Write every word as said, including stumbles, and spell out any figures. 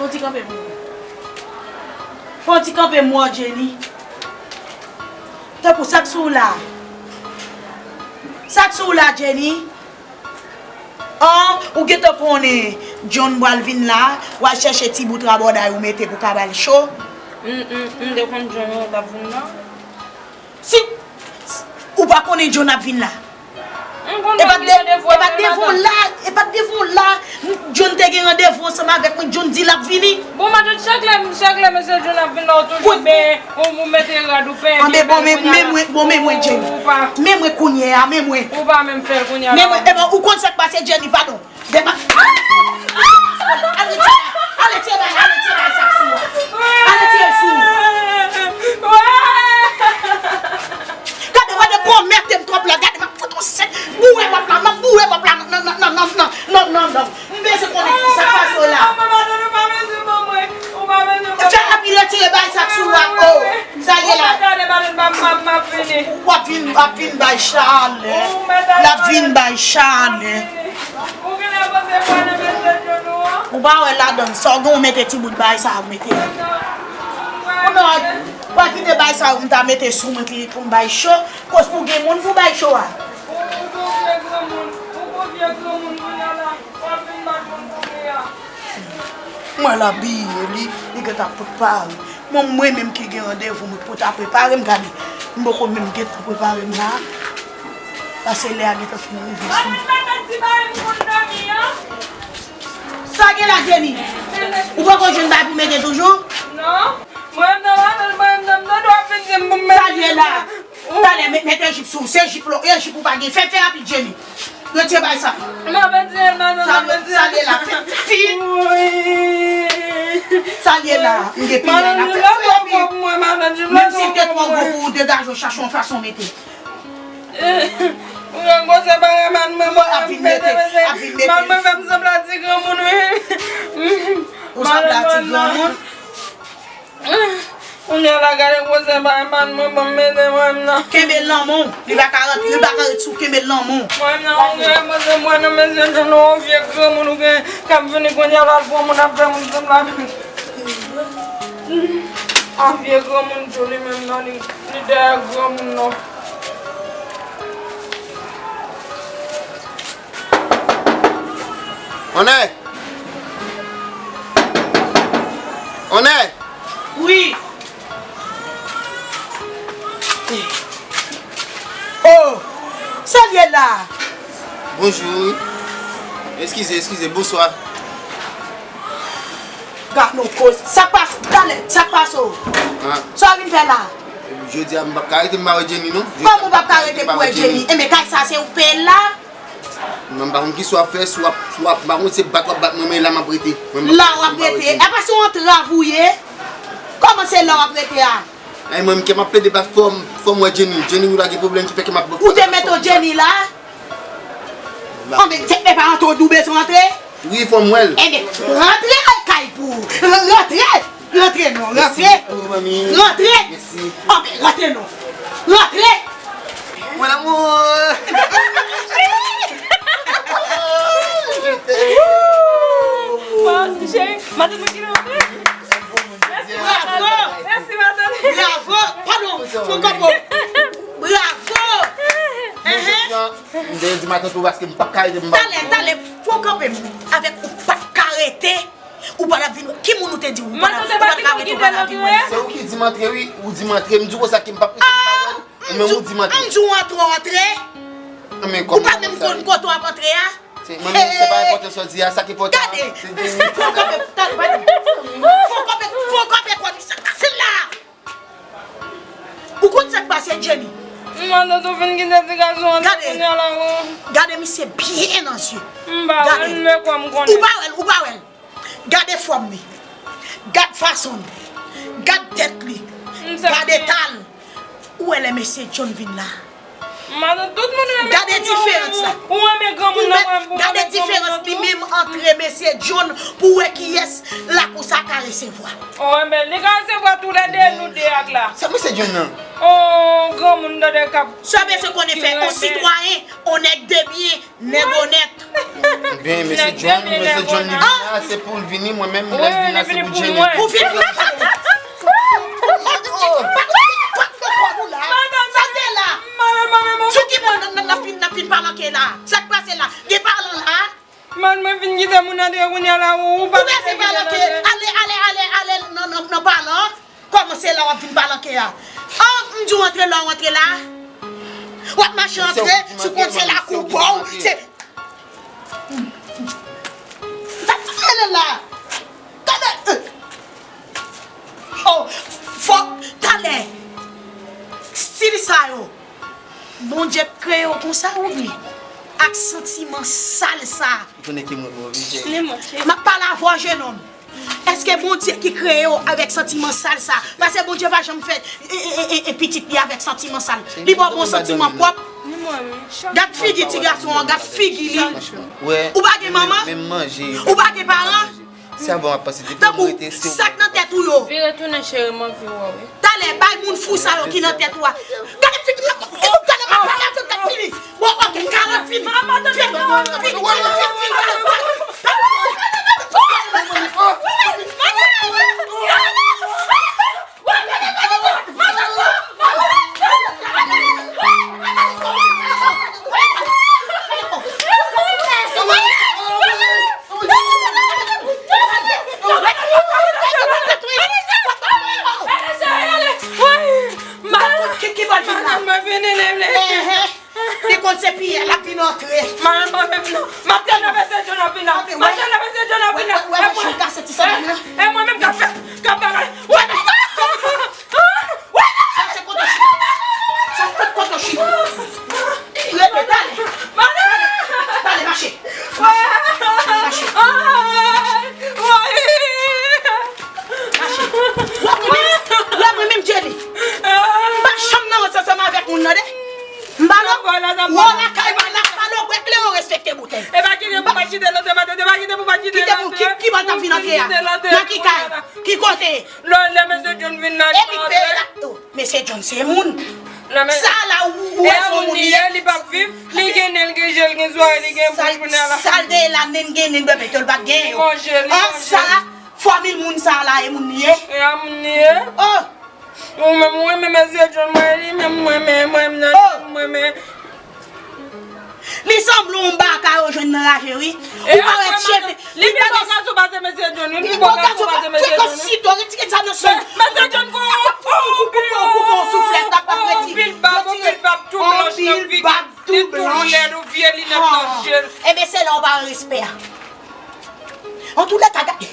Fè yon ti kanpe pou mwen. Fè yon ti kanpe mò, Jenny. Tanpri, sa k sou w la? Sa k sou w la, Jenny? An, ou gentan konnen John pral vin la, w al chèche ti bout rabòday ou mete pou ka ba l cho. M, m, m te konn John t ap vin la. Si, si ou pa konnen John ap vin la. M konn e pa t de, e pa t devan w la, e pa t devan w la. John te gen randevou ansanm avèk mwen, John di l ap vini. Bon, matant, chak lè, chak lè mesye John ap vin la, ou toujou benyen, ou, ou mete rad, ou penyen. Anben, bon, men, men mwen, bon, men mwen, Jenny. Men mwen kounye a, men mwen. Ou pa menm fè l kounye a. Men mwen, e bon, ou konn sa k pase, Jenny, padon. Depa. Al retire, al retire bagay, al retire bagay sa k sou ou. Al retire l sou ou. Gade, gade, pwomete m twòp la. Gade, m ap fout ou sèk. Boure mòp la, m ap boure mòp la. Non, non, non, non, non, non, non, non. M bezwen konnen sa k pase w la. Fè anpil retire bagay sa k sou ou a. Oh. Sa ye la? W ap vin, w ap vin bay chalè. L ap vin bay chalè. Ou pa wè ladan sa w gen, ou mete ti bout bay sa, ou mete. Ou pa kite bay sa, ou m ta mete sou mwen pou, pou m bay cho. Koz pou gen moun pou bay cho a. Mwen la biye li, li gentan prepare. Mwen, mwen menm ki gen randevou, mwen pou ta prepare m, gade. M poko menm gentan prepare m la. Paske lè a gentan fin rive sou mwen. Sa gen la, Jenny? Ou poko jwenn bagay pou mete toujou? Non. Mwen menm nan, mwen menm nan, m tande w ap vin di m pou m mete. Sa gen la? Talè, met, mete jip sou ou. Se jip lo, e jip ou pa gen. Fè, fè rapid, Jenny. Retire bay sa. M ap retire l, matant, m ap retire l. Sa li ye la? Fi. Sa li ye la? M gen piyay la. Fè, fè rapid. Menm si l te twò gwo pou ou, degaje w, chache yon fason mete. Mwen gwo se bagay, man, mwen, mwen ap vin mete, ap vin mete. Man, mwen fè m sanble a ti granmoun, wi. Ou sanble a ti granmoun? Kounye a la, gade gwosè bay man mwen ban m mete mwen menm nan. Kenbe l nan men w. Li pa ka rantre, li pa ka ret sou kenbe l nan men w. Mwen menm nan, ou gen mwen se mwen nan mesye John, ou vye granmoun ou gen k ap vini kounye a la, l pran moun ap fè moun sanble a vye granmoun tou li menm nan, li, li dèyè granmoun nan. Onè! Onè! Wi. Oh! Sa l ye la? Bonjou. Eskize, eskize, bonswa. Gad yon koze. Sa k pase? Talè, sa k pase w? Ah. Sa w vin fè la? Jodi a, m p ap ka rete m pa wè Jenny, non. Kòman w p ap ka rete pou wè Jenny? Enben, kay sa se ou peye l la? Mwen m pa konn kisa w ap fè, si w ap, si w ap, m pa konn se bat w ap bat mwen, men la m ap rete. La w ap rete? Apa se yon antrav ou ye? Kòman se la w ap rete a? Ay, mwen m kè m ap plede bat fò m, fò m wè Jenny. Jenny ou la gen pwoblèm ki fè ke m ap. Ou te mete w Jenny la? Anben, se, men pa antre w di w bezwen antre? Wi, fò m wè l. Enben, rantre al kay pou ou. Rantre! Rantre non, rantre. Mèsi, manmi. Rantre. Mèsi. Anben, rantre non. Rantre. Mon amour. Mèsi, cheri. Matant mwen ki rantre. Mèsi, matant. Bravo. Mèsi, matant. Bravo. Padon, fò kanpe. Bravo. Enhen. M te di matant ou paske m p ap ka rete m pa. Talè, talè, fò kanpe m avèk ou p ap ka rete. Ou pa t ap vin wè. Ki moun ou te di ou pa t ap, ou pa t ka rete, ou pa t ap vin wè? Se ou ki di m antre, wi. Ou di m antre. M di w konsa ke m p ap rete, m pa wè l. Ou menm ou di m antre. M di w antre, w antre. Ou pa menm konn kote w ap antre a? Mwen menm, se pa enpòtan sa w di a, sa k enpòtan an. Gade. Fò kanpe, fò kanpe, fò kanpe kò m sa pase la. Ou konn sa k pase, Jenny? Matant ou fin kite ti gason an kounye a la, wi. Gade misye byen nan zye. M pa wè l, men kwè m konnen. Ou pa wè l, ou pa wè l. Gade fòm li. Gad fason l. Gad tèt li. Gad eta l. Ou wè lè mesye John vin la? Matant, tout moun renmen. Gade diferans la. Ou renmen granmoun nan, mwen, ou renmen granmoun nan tou. Gade diferans li menm antre mesye John pou wè kiyès lakou sa ka resevwa. Ou renmen, li ka resevwa toulède nou de ak la. Se mesye John nan. On granmoun dòdè k ap... Sa w bezwen konnen fè, on sitwayen, on nèg de byen, nèg onèt. Ebyen, mesye John, mesye John li vini la, se pou l vini, mwen menm, lè l vini la, se pou Jenny. Ou vin? Sa te la. Sou ki pwen n ap fin, n ap fin palanke la? Sa k pase la? Gen palan la? Man, mwen fin kite moun antre kounye a la, ou pa... Ou bezwen palanke, ale, ale, ale, ale nan, nan, nan palan. Kòman se la w ap vin palanke a? An, m di w antre la, w antre la. W ap mache antre, sou kont se lakou pa w, se... Sa, sa, ale la. Talè, euh. Oh, fò, talè. Stil sa yo. Bondye k kreye w konsa, wi. Ak santiman sal sa. Ou konnen ki moun mwen vle. M ap pale avè w, jenòm. Èske Bondye ki kreye w avèk santiman sal sa? Paske Bondye pa janm fè, e, e, e, e, e pitit li avèk santiman sal. Li ba w bon santiman pwòp. Gad figi ti gason an, gad figi li. Ou pa gen manman? Ou pa gen paran? Se avan w ap pase depi m rete se ou. Tankou sa k nan tèt ou yo. Vire tounen cheri, m anvi wè w wi. Talè, bay moun fou sa yo ki nan tèt ou a. Gade figi m nan, gade m ap pale avèk gad figi. Bon, ok, karan fini. Fini, fini, fini, fini. Ki, ki bò l vin la? Li konn se piyè, l ap vin antre. Mwen menm non. M ap tann mesye John ap vin la. M ap tann mesye John ap vin la. Wè, wè, wè, mwen menm k ap fè, k ap bagay. Wè, wè, wè. Chache kote w chita. Chache kote w chita. Rete, talè. Talè, mache. Mache. Mache. Mache. Wè mwen menm, wè mwen menm, Jenny. M pa janm nan rans ansanm avèk moun nan, de. M pa non. Wè w lakay mwen la, m pa non, wè kleren respekte boutèy. E pa kite pou pa kite lòt maten, e pa kite pou pa kite lòt. Kite pou ki, ki bò l t ap vin antre a? Nan ki kay? Ki kote? Lè, lè mesye John vin la, li pa antre. Epi peye la. Oh, mesye John se moun. Sa la ou, ou wè se yon moun li ye. Li p ap viv, li gen nen, li gen je, li gen zòrèy, li gen bouch kounye a la. Sa l te ye la, nen gen nen, bebe, to l pa t gen yo. Li manje, li manje. An sa, fòmil moun sa la, e moun li ye. E a moun li ye. Oh. Ou menm, ou renmen mesye John, mwen, li menm, mwen, men, mwen, nan, mwen, men. Li sanble yon baka yo jwenn nan raje, wi. Ou pa wè cheve. Li pi bon gason pase mesye John, wi. Li pi bon gason pase mesye John, wi. Kòm sito, retire sa nan son. Mesye John, koupe, koupe, koupe yon souflèt, l ap retire. Anpil bab, anpil bab tou blanch nan figi. Li tou lèd, ou vye linèt nan je l. Ebyen, se la w pa respè a. Antoulèka, gade.